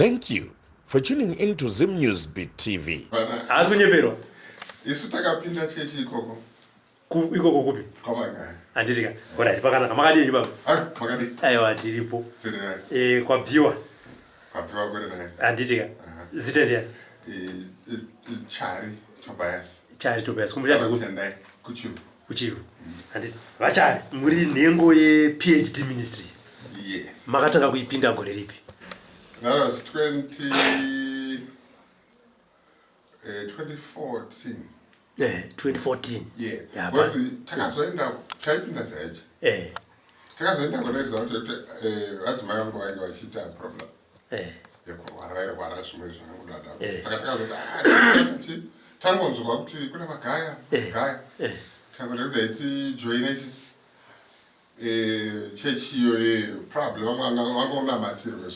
Thank you for tuning in to Zim News Beat TV. Haasi kunyeperwa. Isu takapinda chechi ikoko. Ikoko kupi? Kwamagaya. Handiti ka. Alright, pakanaka. Makadii baba? Ah, makadii. Aiwa, tiripo. Tirirai. Eh, kwabviwa. Kwabviwa kuri nai. Handiti ka. Zita ndiani? Chari Tobias. Chari Tobias. Kumusha kupi? Tendai kuChivhu. KuChivhu. Handiti. VaChari, muri nhengo yePhD Ministries. Yes. Makatanga kuipinda gore ripi? That was 20 2014. 2014. Yeah. Yeah, because takazoenda taipinda zaeji. Takazoenda kunoita kuti vadzimai vangu vainge vachiita problem. Yekurwara, vairwara zvimwe zvakangodadaro. Saka takazoti ah, tangonzwa kuti kune Magaya, Magaya. Tikangoti tijoine chi chechi iyoyo, probably vamwe vangonamatirwe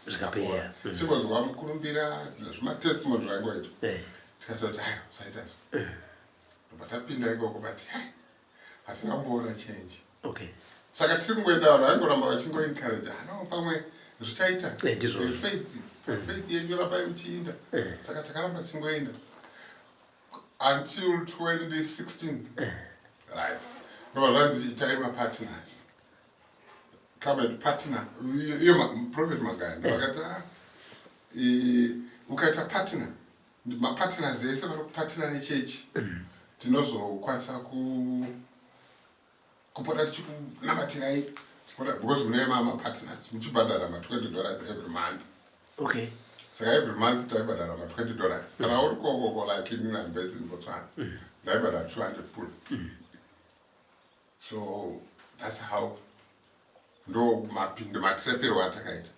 zvikapera. Tingonzwa mukurumbira, zvimatestimony zvaingoita. Tikatoti hayi, usaita izvo. Ndobva tapinda ikoko, but hai, hatina kumboona change. Saka tiri kungoenda, vanhu vaingoramba vachingoencourage, ano pamwe zvichaita. Ndizvo. Faith yenyu, rambai muchiinda. Saka takaramba tichingoenda until 2016, right? Ndobva zvanzi itai mapartners, come and partner. Iyo Prophet Magaya ndovakati, ah, ukaita partner, mapartners ese vari kupartner nechechi, tinozokwanisa kupota tichikunamatirai because mune mapartners muchibhadhara ma$20 every month. Saka every month taibhadhara ma$20. Kana uri kokoko, like inini, I'm based in Botswana, ndaibhadhara 200 pula. So that's how ndo mapindu matirepero atakaita.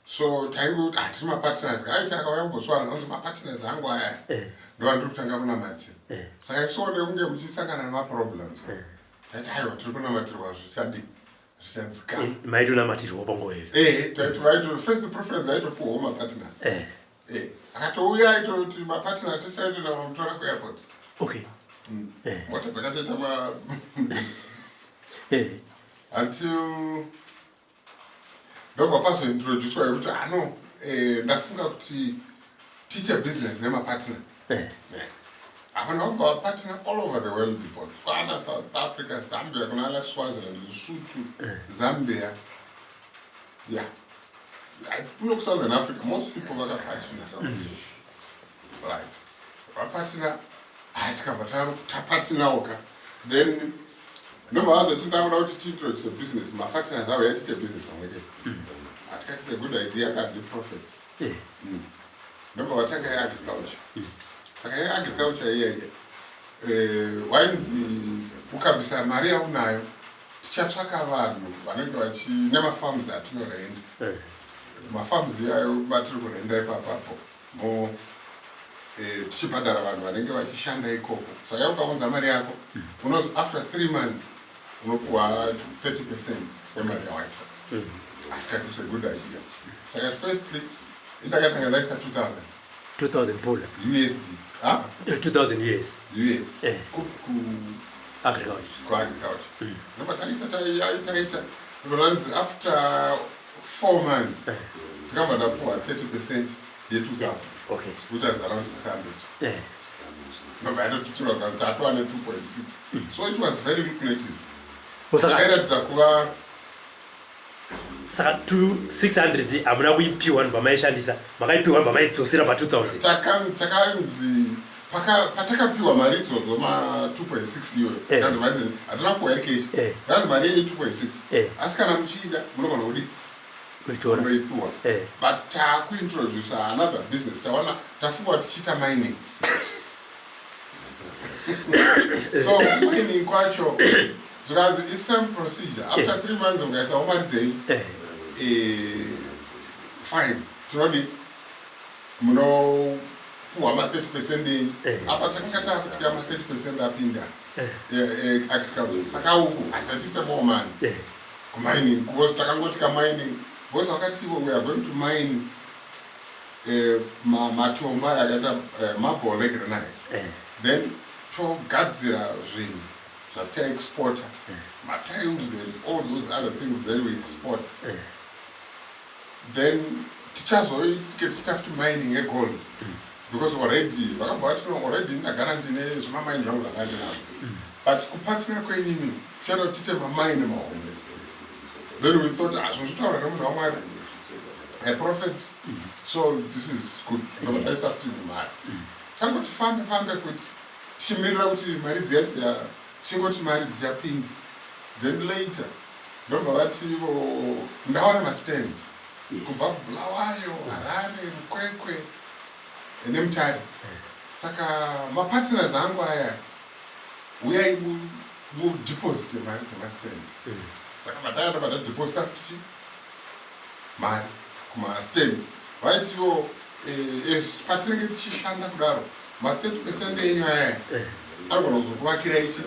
So taingoti hatiri mapartners, aiti akauya kuBotswana anzi mapartners angu aya, ndo andiri kutanga kunamatira. Saka isuwo nekunge muchisangana nemaproblems, taiti aiwa, tiri kunamatirwa, zvichadi zvichadzikama. Maitonamatirwa panguva iyo? Ehe, taiti vaito first preference aitopuwawo mapartner. Akatouya aitoti mapartner tisaitoenda kunomutora kuairport. Mota dzakatoita ma until ndobva pazointroducwa yekuti ano ndafunga kuti tiite business nemapartner. Hapana vabva vapartner all over the world, Botswana, South Africa, Zambia, kunana Swaziland, Lesotho, Zambia, yeah, kuno kuSouthern Africa most people vakapartner, right? Vapartner, hai, tikabva tapartnerwo ka. Then ndobva vazoti ndakuda kuti tiintroduce business, mapartners avo yatiite business pamwe chete. Atikati it's a good idea, akati prophet. Ndobva vatanga yeagriculture. Saka yeagriculture iyeye, wainzi ukabvisa mari yaunayo, tichatsvaka vanhu vanenge vachi nemafarms atinorenda. Mafarms iyayo matiri kurenda ipapapo mo tichibhadhara vanhu vanenge vachishanda ikoko. Saka ukaunza mari yako, unozi after 3 months unopuhwa 30% yemari yawaisa. Atikati it's a good idea. Saka firstly indakatanga ndaisa 2000. 2000 pula? USD, ah? 2000 US? US. Ku agriculture. Kuagriculture. Ndobva taita, taita, ranzi after 4 months tikabva ndapuhwa 30% ye2000, which was around 600. Ndobva yatotutsirwa kanzi tatova ne2.6. So it was very lucrative. Chairatidza kuva Saka 600 hamuna kuipiwa ndobva maishandisa, makaipiwa ndobva maidzosera pa2000? Takanzi patakapiwa mari idzodzo ma 2.6 iyoyo, kanzi mari hatina kupiwa iri cash. Kanzi mari yenyu 2.6, asi kana muchiida munogona kudi kuitora. Unoipiwa. But taakuintroduce another business, taona tafunga kuti tichiita mining. So mining kwacho zvikanzi isame procedure, after 3 months mukaisawo mari dzenyu, fine, tinodi munopuhwa ma30% enyu. Apa takanga taakutya ma30% apinda agriculture, saka uku hatisatise more money kumining, because takangoti kamining, because vakati ivo we are going to mine matombo aya akaita marble negranite, then togadzira zvinhu zvatichaexporta, matiles and all those other things that we export. Then Tichazoitike tichiita futi mining yegold, because already vakabva vati, "No, already ndagara ndine zvimamaini zvangu zvanga ndinazvo, but kupartner kwenyini kuchaita kuti tiite mamaini mahombe." Then we thought, ah, zvinhu zvitaura nemunhu waMwari, a prophet, so this is good. Ndobva taisa futi nemari. Tangoti fambe fambe futi, tichimirira kuti mari dziya dziya, tichingoti mari dzichapinda. Then later ndobva vati ivo, ndaona mastand kubva kuBulawayo, Harare, Mukwekwe neMutare, saka mapartners angu aya, uyai mudeposite mari dzemastand. Saka vataenda, vatadeposita futi chi mari kumastand. Vaitiwo as patinenge tichishanda kudaro, ma30% enyu aya anogona kuzokuvakira ichi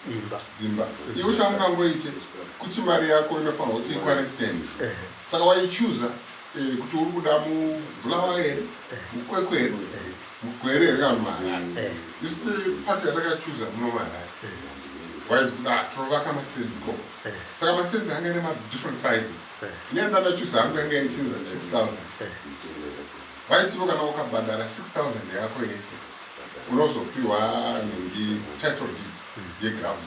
imba. Dzimba. Iwe chaungangoite kuti mari yako inofanira kuti ikwane stand. Saka waichuza kuti uri kuda muBulawayo here, muKwekwe here, muGweru here, kana muHarare. Isu part yatakachuza muno muHarare. Waiti kuda tinovaka mastands ikoko. Saka mastands anga ine madifferent prices. Inini ndandachuza hangu yanga ichinza 6000. Vaitivo kana ukabhadhara 6000 yako yese, unozopiwa nhingi, title deed yeground,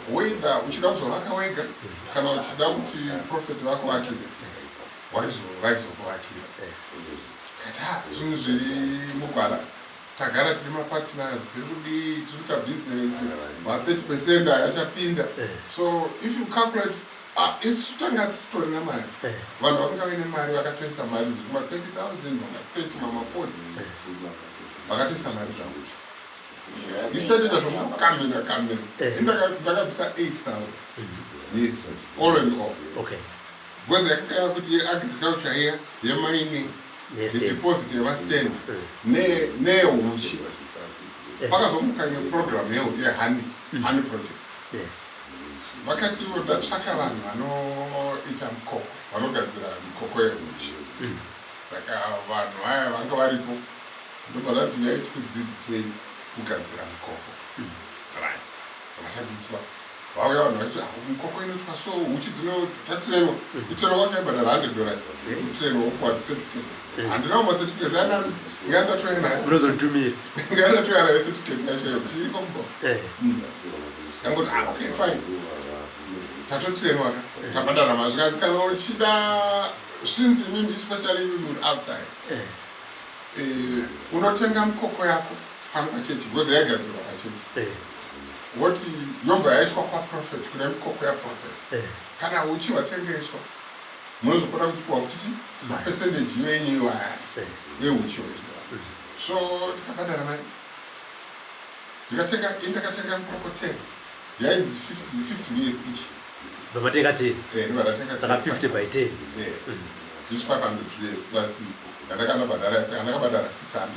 whether uchida kuzovaka wega kana uchida kuti prophet vako vakire, vaizokuvakira. Kati, ha, zvinhu zviri mugwara, tagara tiri mapartners, tiri kudii, tiri kuita business, ma30% aya achapinda. So if you calculate, ah, isu tanga tisitorina mari. Vanhu vakanga vaine mari vakatoisa mari dziri kuma 20 000, mama 30, mama 40, vakatoisa mari dzavo. Isu tatoita zvokukamira kamira. Ndakabvisa 8000, yes, all and all, because yakanga yakuti yeagriculture iya, yemining, Nestand. Yedeposit yemastand neyehuchi. Pakazomuka imwe program yehoney, honey project. Vakati ivo, ndatsvaka vanhu vanoita mukoko, vanogadzira mikoko yehuchi. Saka vanhu vaya vanga varipo, ndobva zvanzi, "Uyai tikudzidzisei kugadzira mukoko." Right, vachadzidziswa, vauya vanhu vachiti, "Ah, mukoko inoitwa so, huchi dzino." Tatrainwa, kutrainwa kwacho yaibhadhara $100, kutrainwa wopuwa certificate. Handinawo macertificate ngandatoya nayo. Unozotumira. Ngandatoya nayo certificate yacho iyo, tiriko kumba. Yangoti, ah, okay, fine, tatotrainwa ka, tabhadhara mari. Zvikanzi, kana uchida, since imimi, especially imimi uri outside, unotenga mukoko yako pano pachechi, because yaigadzirwa pachechi. Woti yombva yaiswa kwaprophet, kune mikoko yaprophet. Kana uchi hwatengeswa, munozopota muchipiwa futi chi mapercentage yenyu iwaya yeuchi hwecho. So tikabhadhara mari, ndikatenga, ini ndakatenga mukoko 10, yainzi 50 50 US each. Vamatenga 10? Eh, ndibva ndatenga. Saka 50 by 10. Eh, this 500 US plus yandakandabhadhara, saka ndakabhadhara 600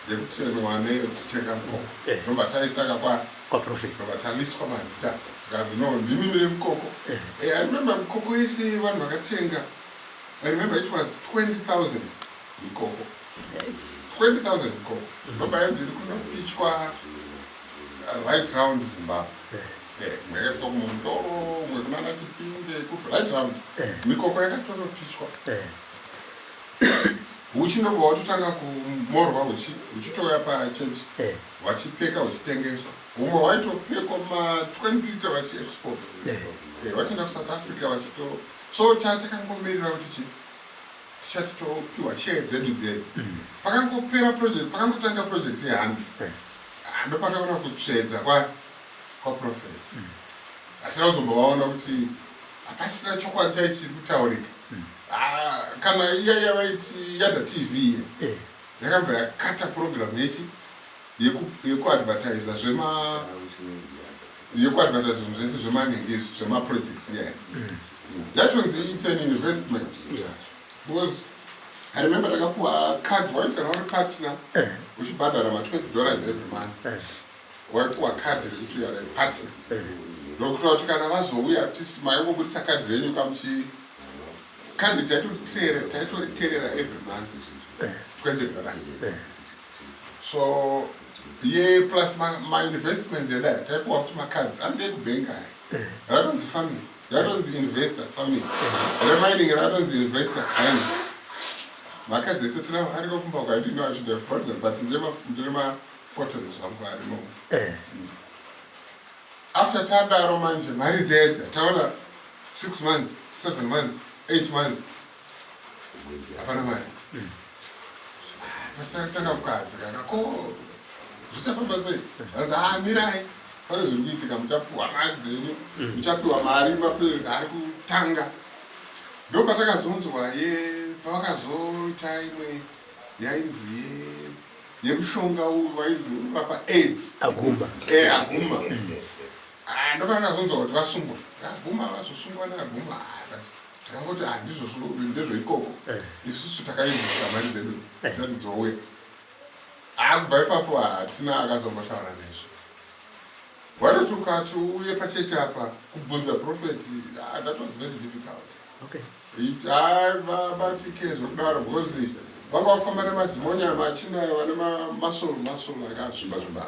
yekutrainwa neyekutenga mukoko. Ndobva taisaka kwa Kwaprofet. Ndobva taliswa mazita, zvikanzi, no, ndimi mune mukoko. I remember mukoko yese vanhu vakatenga, I remember it was 20,000 mikoko, 20,000 mikoko. Ndobva yanzi iri kunopichwa right round Zimbabwe. Imwe yakaiswa kuMondoro, umwe kunana Chipinge, right round. Mikoko yakatonopichwa. Huchi ndobva watotanga kumorwa, huchi huchitouya pachechi, vachipeka, huchitengeswa. Humwe hwaitopekwa ma20 liter vachiexport. Vatoenda kuSouth Africa vachito. So takangomirira kuti chi tichati topiwa share dzedu dzedzi. Pakangopera project, pakangotanga project yehoney, ndopataona kutsvedza kwaprophet. Hatina kuzombovaona kuti hapasina chokwadi chai chiri kutaurika. Ah, kana iya yavaiti Yada TV iya, yakabva yakata program yechi yekuadvertisa zvema, yekuadvertisa zvinhu zvese zvemanhingi izvi, zvemaprojects iyaya. Yatonzi it's an investment, because I remember takapuwa card. Waiti kana uri partner uchibhadhara ma$20 every month, waipuwa kadhi rekuti you are a partner, ndokuita kuti kana vazouya tisi maingobudisa kadhi renyu kamuchi kadhi. Taitoriterera every month $20. So ye plus mainvestments edaya, taipuwa futi macards anenge ekubhengi aya. Ratonzi family, ratonzi investor family, remining ratonzi investor. Makadzi ese tinawo ariko kumba uko. I didn't know I should have brought them, but ndine maphotos zvangu arimo. After tadaro manje, mari dzedze taona 6 months, 7 months, 8 months, hapana mari. Pachitanga kukadzika ko, zvichafamba sei? Vanzi, "Ah, mirai, pane zviri kuitika, muchapiwa mari dzenyu, muchapiwa mari, maprojects ari kutanga." Ndo patakazonzwa ye pavakazoita imwe yainzi yemushonga uyu wainzi unorapa AIDS. Aguma. Aguma. Ah, ndopatakazonzwa kuti vasungwa, Aguma vazosungwa naAguma. Ah, but takangoti, "Ah, ndizvozvo, ndezveikoko." Isusu takainvesta mari dzedu, tinati dzouya. Ah, kubva ipapo hatina akazombotaura nezvo. Watoti ukati uye pachechi apa kubvunza prophet, ah, that was very difficult. Vabatike zvokudaro because vanga vakufamba nemazimonya, machina vane masoro masoro akazvimba zvimba.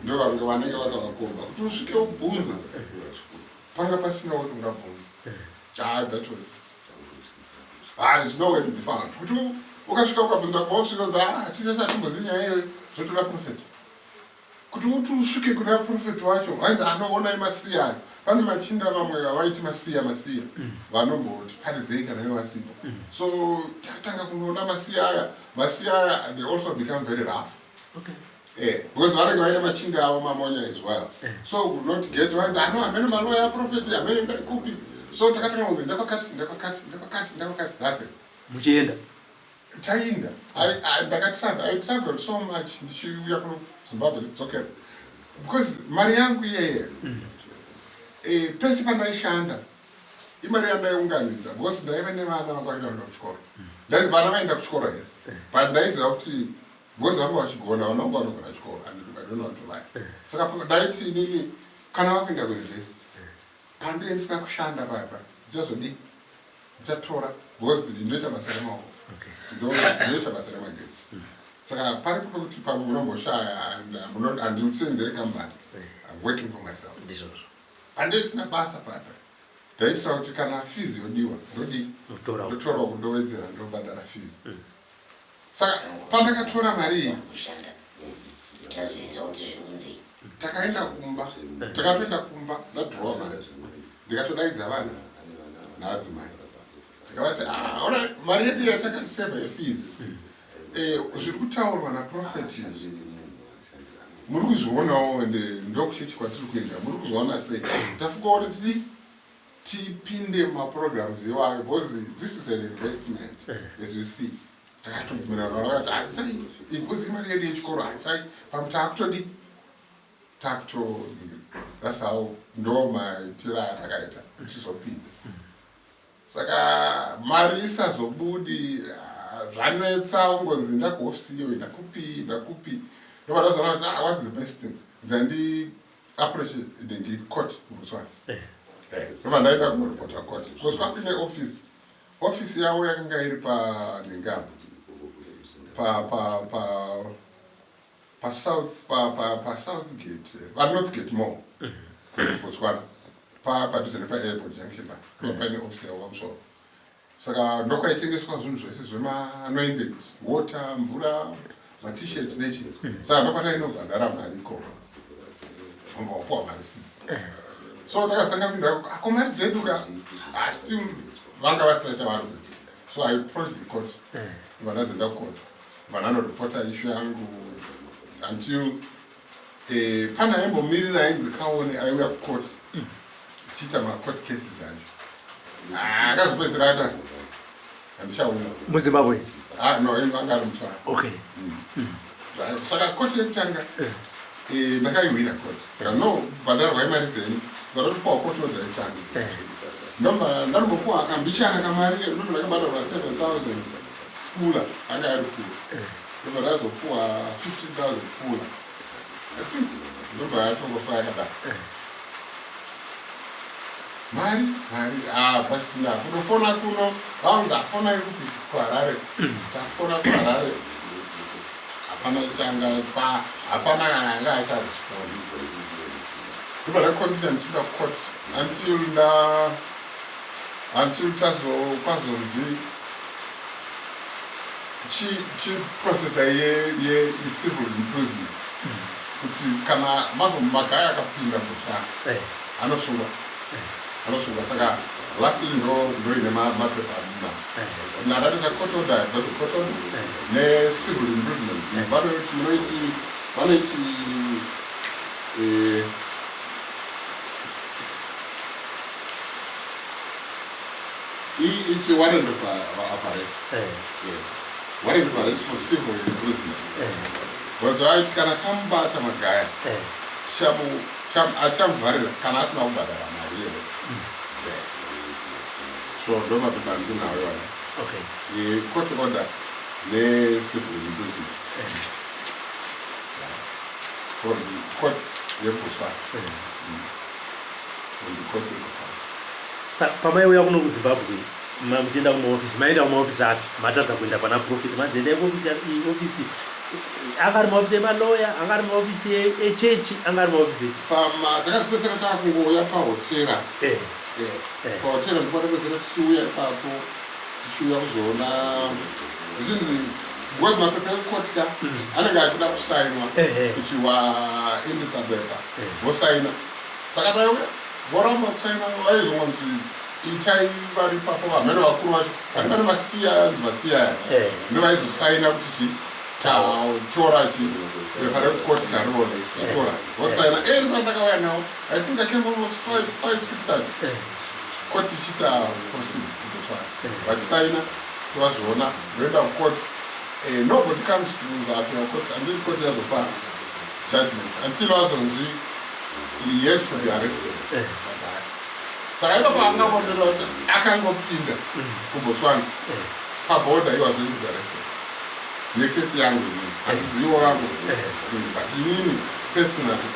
Ndo vanga vanenge vakavakomba kuti usvike ubvunze, panga pasina kuti ungabvunza. Ah, that was, ah, there's nowhere to be found kuti ukasvika ukabvunza kumausvika kunzi, "Ah, tichese hatimbozivi nyaya iyoyo, zvotoda prophet." Kuti uti usvike kuna prophet wacho, vanzi, "Anoonai masiya." Pane machinda vamwe vavaiti masiya masiya vanomboti paridzei kana ivo vasipo. So tatanga kunoona masiya aya. Masiya aya, they also become very rough. Because vanenge vaine machinda avo mamonya as well. So could not get. Vanzi, "Ano hamene maloya aprofeti, hamene ndaikupi." So takatanga kunzi ndakwakati, ndakwakati, ndakwakati, ndakwakati, nothing. Muchienda. Tainda. Ndakatravel, I traveled so much ndichiuya kuno Zimbabwe, ndichidzokera, because mari yangu iyeye, pese pandaishanda imari yandaiunganidza, because ndaiva nevana vanga vaida kuenda kuchikoro. Vana vaenda kuchikoro hese, but ndaiziva kuti because vanga vachigona, vana vangu vanogona chikoro and I don't want to lie. Saka ndaiti inini kana vakuenda kuuniversity, pandee ndisina kushanda paya pa, ndichazodii? Ndichatora, because ndoita basa remaoko. Ndoita basa remagetsi. Saka paripo pekuti pamwe unomboshaya and handisenzere kambani. I'm working for myself. Ndizvozvo. Pandee basa papa, ndaitira kuti kana fees yodiwa, ndodii? Unotora. Ndotorawo, kundowedzera, ndobhadhara fees. Saka pandakatora mari iyi, Kushanda tazviziva kuti zviri kunzei. Takaenda kumba, takatoenda kumba ndadhirowa mari, ndikatodaidza vana naadzimai, ndikavati, "Ah, ona mari yedu yatakati seva yefees. Zviri kutaurwa naprophet izvi muri kuzvionawo, ende ndokuchechi kwatiri kuenda, muri kuzviona sei? Tafunga kuti tidii, tipinde mumaprograms iwayo, because this is an investment, as you see." Takatobvumirana, vakati, "Haitsai, because imari yedu yechikoro, haitsai pamwe taakutodi takuto." That's how, ndo maitiro atakaita kuti tizopinda. Saka mari isazobudi, ah, zvanetsa, ungonzi ndakuhofisi iyo, ndakupi, ndakupi. Ndobva ndazoona kuti, ah, what's the best thing? Dzandi approach ndingi court kuBotswana. Ndobva ndaenda kunoripota court, because kwakuine office. Office yavo yakanga iri panhengapo pa pa pa pa south pa pa pa South Gate, pa North Gate Mall Botswana, pa padhuze nepa-airport junction pa ndo paine office yavo pamusoro. Saka ndokwaitengeswa zvinhu zvese zvemaanointed water, mvura, maT-shirts nechi. Saka ndokwatainobhadhara mari ikoko, omba wapuwa marisiti. So takazotanga kuenda ako mari dzedu ka, ah, still vanga vasina chavari kuita. So I approached the court. Vandazoenda kucourt, vananoripota issue yangu until pane aimbomirira ainzi Kaone, aiuya kucourt tichiita macourt cases acho. Ah, akazopedzisira ati handichauya. MuZimbabwe? Ah, no, anga ari mutswana. Saka koti yekutanga ndakaihwina koti. No, bhadharwai mari dzenyu, ndatopiwa court order yekutanga. Ndomba ndanombopuwa akambichana kamari, ndomba ndakabhadharwa 7000 pula, anga ari pula. Ndomba ndazopuwa 15,000 pula, I think. Ndomba yatongofa yakadaro mari. Mari, ah, pasina kunofona kuno, vaunzi afona ikupi, kuHarare. Tafona kuHarare, hapana changa pa, hapana kana anga acharespondi. Ndobva ndacontinue ndichienda kucourt until nda until tazo kwazonzi Chiprocessa yecivil imprisonment kuti kana mazo Magaya akapinda Botswana, anosungwa, anosungwa. Saka lastly ndoine mapepa adina ndadatoita court order, got the court order necivil imprisonment. Vanoti munoiti vanoiti ichi warrant of arrest. Yeah. Warrant of arrest for civil imprisonment. Because vaiti kana tamubata Magaya, achamuvharira kana asina kubhadhara mari iyoyo. So ndo mapepa andinawo iwayo. Court order necivil imprisonment from the court yeBotswana. From the court yeBotswana. Pamaiuya kuno kuZimbabwe, muchienda kumaofisi, maenda kumaofisi api? Matadza kuenda pana Prophet, manzi endai kuofisi iyi. Ofisi anga ari maofisi emaloya, anga ari maofisi echechi, anga ari maofisi echi? Takazopedzisira taakungouya pahotera. Pahotera ndipo patapedzisira tichiuya ipapo, tichiuya kuzoona zvichinzi because mapepa ekukoti ka anenge achida kusainwa kuti waindisa bepa, vosaina. Saka taiuya, voramba kusaina. Vaizongonzi itai vari ipapo vamene vakuru vacho vari pane masiya, anzi masiya aya, ndovaizosaina kuti chi tatora chi bepa rekukoti, tariona, tatora, vosaina. Esa ndakauya nawo, I think I came almost five, six times. Koti ichiita proceed kuBotswana, vachisaina, tovazviona, ndoenda kukoti. Nobody comes to the appeal court until court yazopa judgment, until vazonzi he has to be arrested. Saka ipapo angaonera kuti akangopinda kuBotswana pabhodha, he was going to be arrested nekesi yangu inini. Handizivo vangu, but inini personally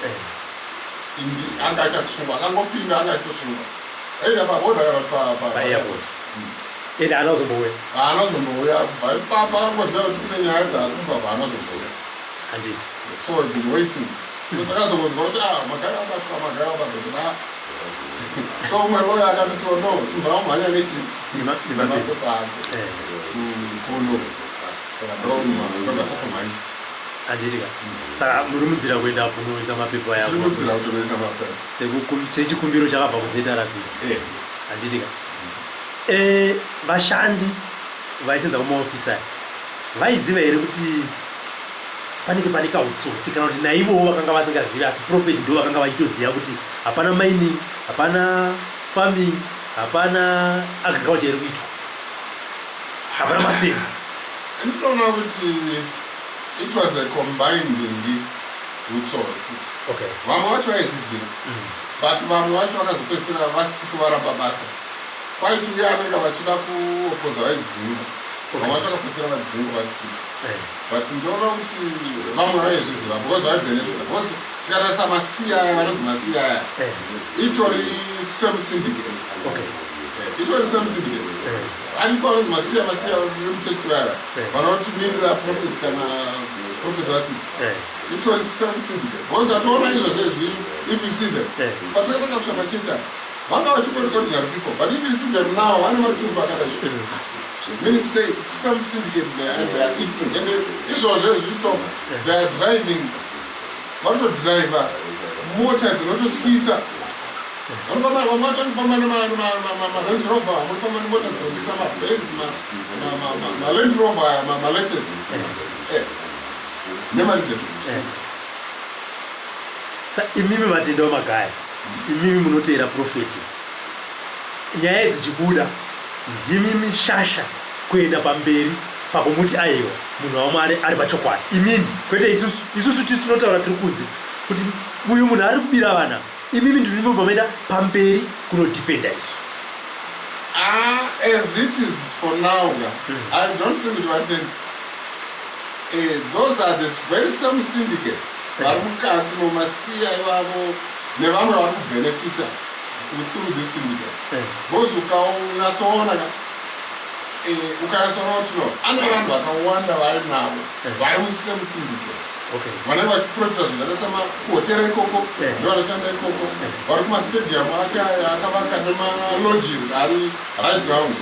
anga achasungwa. Akangopinda, anga achitosungwa either pabhodha kana paairport. Ende haana kuzombouya? Haana kuzombouya. Kubva ipapo akangoziva kuti kune nyaya dzaakumba, haana kuzombouya. Handiti. So we've been waiting. So takazongonzwa kuti ah, Magaya abatwa, Magaya abatwa kuti ah. So umwe lawyer akanditiwo, no, chimbva wamhanya nechi nemapepa. Nemapepa ako kuno. Saka ndobva tatomhanya. Handiti ka. Saka muri munzira kuenda kunoisa mapepa Tiri munzira yako kutonoisa mapepa. Sechikumbiro chakabva kuZRP? Eh. Handiti ka. Vashandi vaisenza kumaofisi aya vaiziva here kuti panenge pane kautsotsi, kana kuti naivowo vakanga vasingazivi, asi Prophet ndo vakanga vachitoziva kuti hapana mining, hapana farming, hapana agriculture iri kuitwa, hapana mastands? Ndinoona kuti it was a combined utsotsi. Vamwe vacho vaizviziva, but vamwe vacho vakazopedzisira vasi kuvaramba basa. Kwaiti uye anenge vachida kuopoza vaidzinga. Vamwe vacho vakapedzisira vadzingwa vasiko. But ndinoona kuti vamwe vaizviziva because vaibhenefita, because tikatarisa masiya aya, vanonzi masiya aya, itori same syndicate. Itori same syndicate. Aripo vanonzi masiya, masiya vemuchechi vaya vanotimirira Prophet kana Prophet vasiko. Itori same syndicate, because atoona izvozvo izvi, if you see them, patakatanga kusvika machechi aya, vanga vachingori ordinary people, but if you see them now, vane matumbu akadai, meaning to say some syndicate there, and they are eating. And izvozvo zvito they are driving, vanotodriva mota dzinototyisa. Vanofamba nemaRange Rover, vanofamba nemota dzinotyisa, maBenz, maLand Rover aya, malatest, nemari dzedu. Imimi vatendawo Magaya, imimi munoteera Prophet, nyaya dzichibuda, ndimi mishasha kuenda pamberi pakumuti aiwa, munhu waMwari ari pachokwadi. Imimi, kwete isusu. Isusu tisu tinotaura tiri kunze kuti uyu munhu ari kubira vana. Imimi ndimi mubva maenda pamberi kunodefenda izvi. Ah, as it is for now, I don't think kuti vatendi. Those are the very same syndicate vari mukati mumasiya ivavo nevamwe vari kubhenefita through this syndicate. Because ukanyatsoona ka, ukanyatsoona kuti no, ane vanhu vakawanda vari navo vari musame syndicate vanenge vachiprofita zvinhu zvakaita semakuhotera ikoko, ndovanoshanda ikoko, vari kumastadium ake aya akavaka nemalodges ari right round.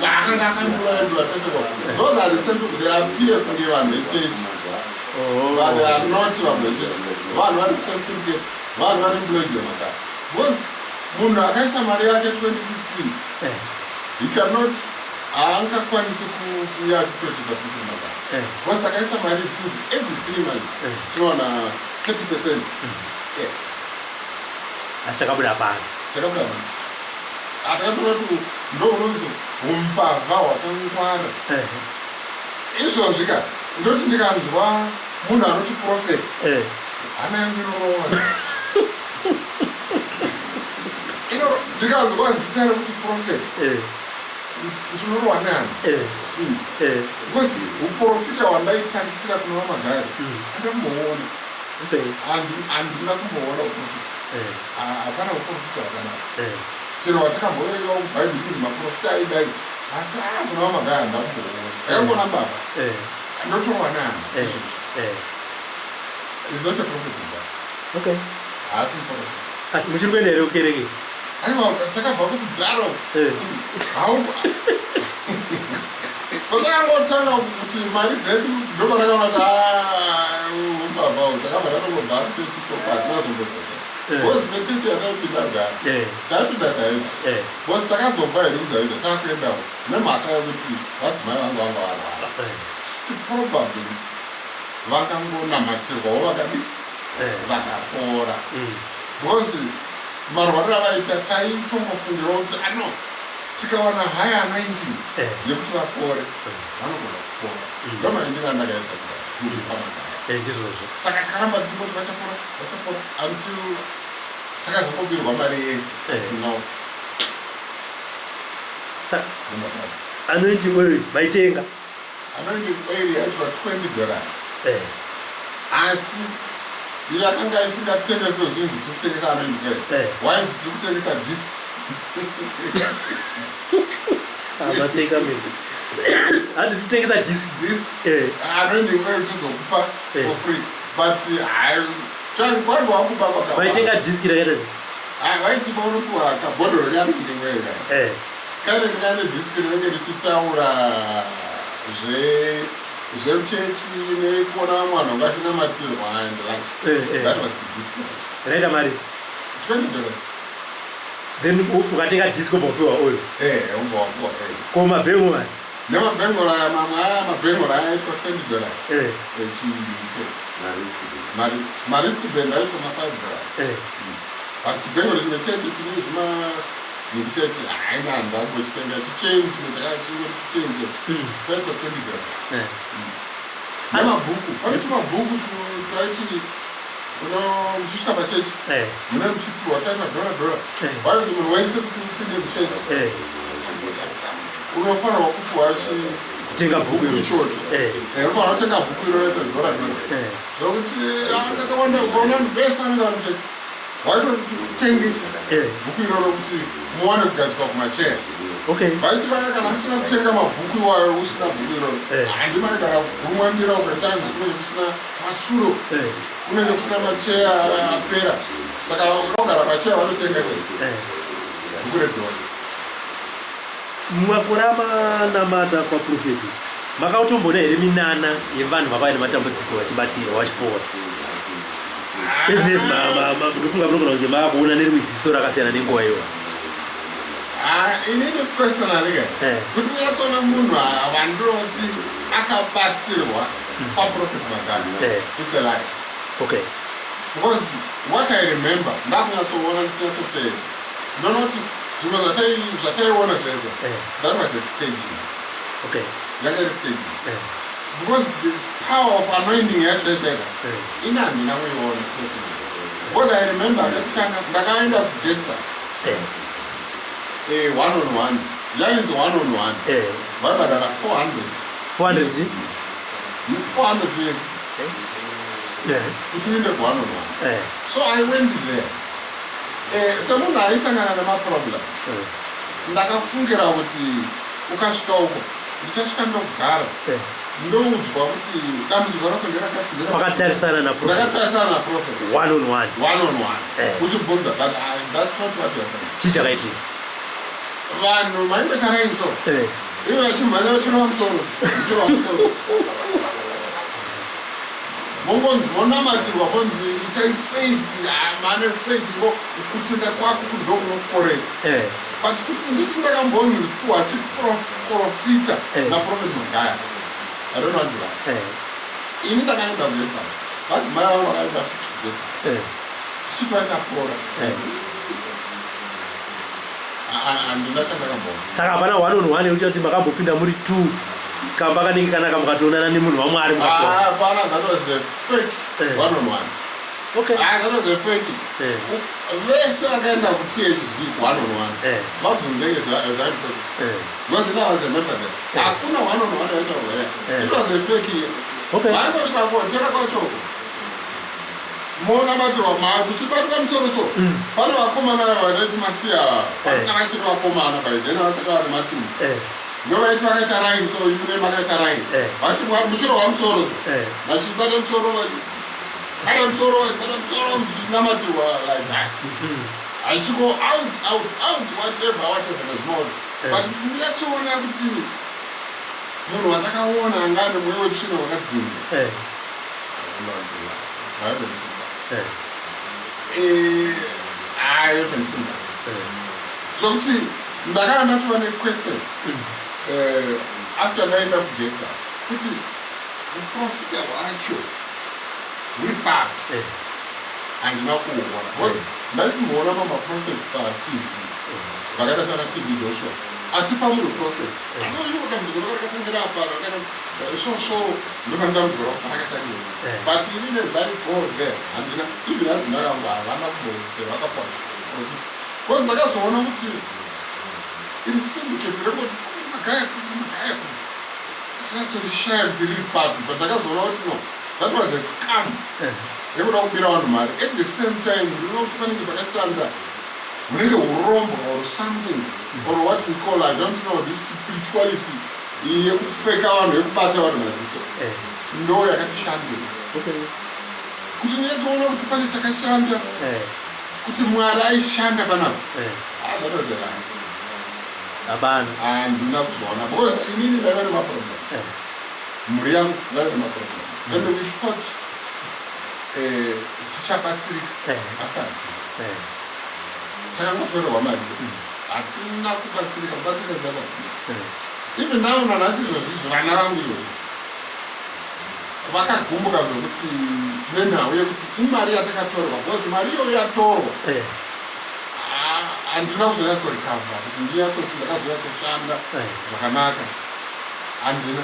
Vakanga akandura pese pa. Those are the same people, they appear kunge vanhu vechechi, but they are not vanhu vechechi. Vanhu vari kusame syndicate, vanhu vari Floyd Magaya, because munhu akaisa mari yake 2016, he cannot, haangakwanisi kuuya achiprotecta Prophet Magaya, because takaisa mari since every 3 months tinowana 30%. Yeah. Asi chakabuda pano? Chakabuda pano hatakatoona kuti ndo unonzi umbavha hwakangwara. Izvozvi ka, ndoti ndikanzwa munhu anoti prophet, hana yangu inorova. Ndikanzwa zita rekuti prophet, ndinorohwa nehana, because uprofita hwandaitarisira kuna vaMagaya handamboona. Handina kumboona uprofita. Hapana uprofita hwakanaka. Chero watakamboverenga mubhaibheri kunzi maprofita aidai, asi aa, kuna vaMagaya handina kumboona. Ndakangoona mbavha. Ndotorwa nehana. Is not a prophet. Haasi muprofita. Asi muchiri kuenda here kukereke? Aiwa, takabva kudharo. Patakangotanga kuti mari dzedu, ndopatakana kuti umbavha. Takabva tatongobva chechi koko, hatina zombodzoka, because nechechi yataipinda kudhara, taipinda ZAOGA, because takazobva here kuZAOGA takuendawo nemhaka yekuti vadzimai vanga varwara. Probably vangangonamatirwawo, vakadi vakapora, because marwariro avaita taitombofungira kuti ano tikawana high anointing yekuti vapore, vanogona kupora. Ndomaindiro andakaita turi paMagaya. Ndizvozvo. Saka takaramba tichingoti vachapora, vachapora, until takazongobirwa mari yese. Now Saka anointing oil maitenga? Anointing oil yaitwa $20, asi yakanga isingatengeswe zvinzi tiri kutengesa anointing oil. Wainzi tiri kutengesa disk. Maseka mimi, hanzi kutengesa disk. Disk. Anointing oil tizokupa for free, but hai, kwange wakuba kwakawanda. Maitenga disk rakaita sei? Hai, vaitipa, unopiwa kabhodhoro keanointing oil kaya, kanenge kane disk rinenge richitaura zvechechi nekuona vamwe vanhu vanga vachinamatirwa and like that was the disk. Raita mari? $20. Then ukatenga disk obva wapiwa oil? Eh, ubva wapiwa oil. Ko mabhengura? Nemabhengura aya, mamwe aya mabhengura aya aitwa $20. Echichechi mawristband aitwa ma$5, but chibhenguro chimwe cheche chine zvimanhingi cheche, haina, handambochitenga. Chichain chimwe chakachingori chichain cheche chaitwa $20. Nemabhuku, pane tumabhuku twaiti muchisvika pachechi mune muchipiwa, twaitwa dhora dhora. Wainzi munhu wese kuti usipinde muchechi unofanirwa kupiwa Kutenga bhuku iro. ichocho. Unofanira kutenga bhuku iro raitwa dhora dhora, zvokuti kakawanda ukaona vanhu vese vanenge vari muchechi waitoti utenge bhuku iroro kuti muwane kugadzikwa kumacheya. Vaiti vaya, kana musina kutenga mabhuku iwayo, usina bhuku iroro, handi maigara kugurumwandira ukatanzi kunenge kusina masuro, kunenge kusina macheya apera, saka unogara pacheya vanotenga bhuku redhora. Mumakore amanamata kwaprofeti, makautombona here minana yevanhu vakauya nematambudziko vachibatsirwa, vachipora? Ezvinezvi ndofunga munogona kunge maakuona nerimwe ziso rakasiyana nenguva iyoyo. Ah, inini personally ka, kuti unyatsoona munhu wandinoti akabatsirwa kwaProphet Magaya, it's a lie. Because what I remember, ndakunyatsoona ndichinyatsotenda, ndinoona kuti zvimwe zvataiona zvezvo, that was a staging. Yanga iri staging, because the power of anointing yacho yachaika, ini handina kuiona personally, because I remember kekutanga ndakaenda kugesta one on one, yainzi one on one, vaibhadhara 400. 400 chi? 400 US kuti uinde ku one on one. So I went there, semunhu aisangana nemaproblem, ndakafungira kuti ukasvika uko, ndichasvika ndogara, ndoudzwa kuti dambudziko rako nderakati nderakati. Wakatarisana naprofet? Ndakatarisana naprofet. One on one? One on one. Uchibvunza, but that's not what happened. Chii chakaitika? Vanhu vaingoita raini so. Ivo vachimhanya vachirova musoro, vachirova musoro. Mongonzi monamatirwa monzi itai faith, ah, mane faith ngo kutenda kwako ndokunokuporesa. But kuti nditi ndakambonzi puwa chiprofita naProphet Magaya. I don't want to lie. Ini ndakaenda kuesa. Vadzimai vangu vakaenda futi together. Tichiti vachapora. Handina chandakamboona. Saka hapana one on one yekuti kuti makambopinda muri two kamba kanenge kanaka mukatoonana nemunhu waMwari mukapora? Ah, hapana, that was a fake one on one. Ah, that was a fake. Vese vakaenda kuPHD one on one. Vabvunzei as I'm talking. Because now I was a member there. Hakuna one on one yaitaurwa here. It was a fake. Vaingosvika kuhotera kwacho. Monamatirwa kuchibatwa musoro so. Pane vakomana vanaiti masiya vakanga vachiri vakomana by then vasati vari matumbu. Ndovaiti vakaita raini so, imune makaita raini. Vachiti muchirohwa musoro so. Vachibata musoro, vachibata musoro, vachibata musoro, muchinamatirwa like that. Achigo out, out, out, whatever, whatever nezvinoona. But kuti ndinatsoona kuti munhu wandakaona anga ane mweya wetsvina wakadzingwa. I haven't seen that. I haven't seen that. Zvokuti ndakanga ndatova nequestion after ndaenda kugesta kuti uprofita hwacho huri papi. Handina kuuona because ndaisimboona mamaprophets paTV vakaita sana TB Joshua, asi pamunhu prophet anoiwo dambudziko raka rakatangira apa rakaita so so, ndopane dambudziko rako parakatangira. But inini as I go there, handina even adzimai vangu havana kumbobvira vakapona profit, because ndakazoona kuti iri syndicate rekoti Magaya, Magaya, zvinatsorishaya kuti riri papi. But ndakazoona kuti no, that was a scam yekuda kubira vanhu mari. At the same time, ndinoona kuti panenge pakashanda hunenge urombwa or something or what we call, I don't know, this spirituality yekufeka vanhu, yekubata vanhu maziso, ndo yakati shandei kuti ndinatsoona kuti pane chakashanda, kuti Mwari aishanda panapa. Ah, that was a lie. Hapana. Handina kuzoona because inini ndaiva nemaproblem, mhuri yangu ndaiva nemaproblem, and we thought tichabatsirika, asi hatina. Takangotorerwa mari, hatina kubatsirika, kubatsirika zvako hatina. Even now, nanhasi izvozvizvi, vana vangu izvozvi vakagumbuka zvokuti nenhau yekuti imari yatakatorerwa, because mari iyoyo yatorwa, handina kuzonyatsorecover kuti ndinyatsoti ndakazonyatsoshanda zvakanaka, handina.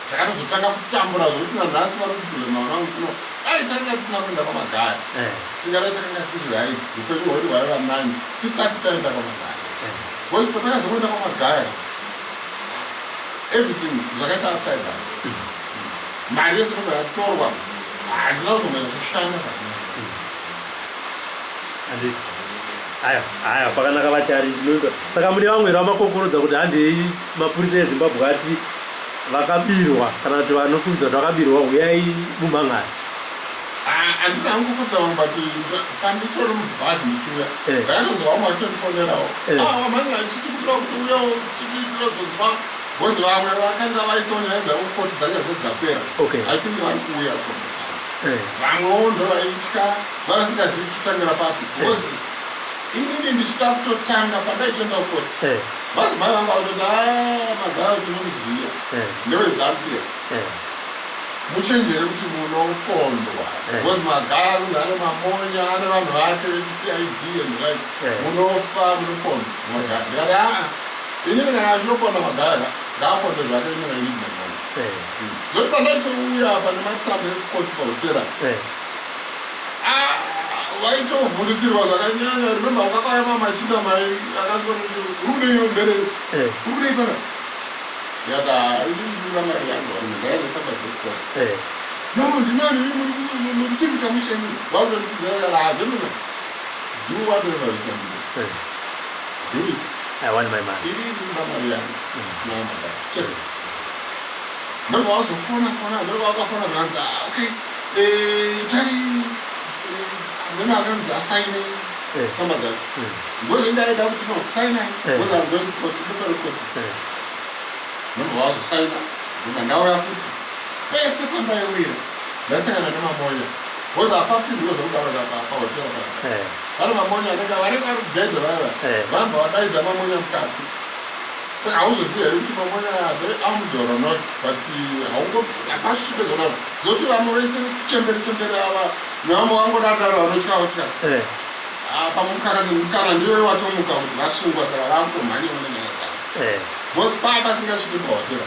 Takatozotanga kutambura zvokuti nanhasi vari kublame vana vangu kuno, dai tanga tisina kuenda kwaMagaya, tingadai takanga tiri right, upenyu hwedu hwaiva nani tisati taenda kwaMagaya, because patakazokuenda kwaMagaya everything zvakaita upside down. Mari yese kubva yatorwa, handina kuzombonyatsoshanda zvakanaka. Handiti aya aya pakanaka vachari ndinoitwa. Saka mune vamwe here vamakokorodza kuti handei, mapurisa eZimbabwe ati vakabirwa kana kuti vanofungidza kuti vakabirwa, uyai mumhangari? Handina hangu kukudza vanhu, but panditori mubhazi ndichiuya, ndakatonzwa vamwe vachitondifonerawo. Ah, wamhanya chichikumbira kuti uyawo tirodzonzwa, because vamwe vakanga vaisawo nyaya dzavo kukoti dzanga dzati dzapera. I think vari kuuya from the town. Vamwewo ndo vaitya, vavasingazivi kutotangira papi, because inini ndichida kutotanga pandaitoenda kukoti, madzimai vanga vatoti, a Magaya tinomuziva, ndeweZANU PF, muchenjere kuti munopondwa, because Magaya runzi ane mamonya, ane vanhu vake vechiCID and like, munofa, munopondwa Magaya. Ndikati, aa, inini kana achinoponda Magaya ka, ngaaponde zvake, inini I need my money. Zvoti pandaitouya pane matsamba ekukoti pahotera, vaitovhundutsirwa zvakanyanya. Remember kwakauya mamachinda mai akati, "Uri mbere, uri kudei pana?" Ndikati, "Ini ndinoda mari yangu, varume, ndakaita tsamba dzekukoti." "No, ndinani muri kuita mushe inini?" Vakutondidzidzira, "Gentlemen, do whatever you can do. Do it." I want my money. Ini ndinoda mari yangu namagaya chete. Ndobva vazofona fona, ndobva vakafona zvakanzi, "Ah, okay, itai." Amene akanzi asaine. Tsamba dzacho because ndaida kuti no, sainai, because I'm going to court, ndopari court. Ndobva vazosaina, ndobva ndauya futi. Pese pandaiwira ndasangana nemamonya, because hapapindwa zvekudaro pahotera pa. Pane mamonya anenge vanenge vari kugedhe vaya. Vambva vadaidza mamonya mukati, saka hauzozivi here kuti mamonya, they armed or not? But haungo hapasvike zvakudaro, zoti vamwe vese chembere chembere ava nevamwe vangodaro vanotya vatya. Pamwe mukana ndiyo watomuka kuti vasungwa, saka vakutomhanyawo nenyaya dzavo, because paa pasingasviki pahotera.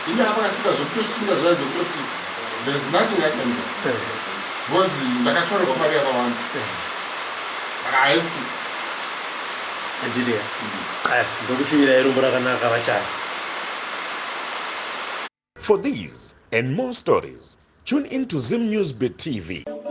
Ine apakasvika zvekutoshinga zvaya, zvekutoti there is nothing I can do, because ndakatorerwa mari yakawanda, saka I have to. Handiti aya, ndokushuvirai rombo rakanaka, vachaya. For these and more stories, tune in to Zim News Bit TV.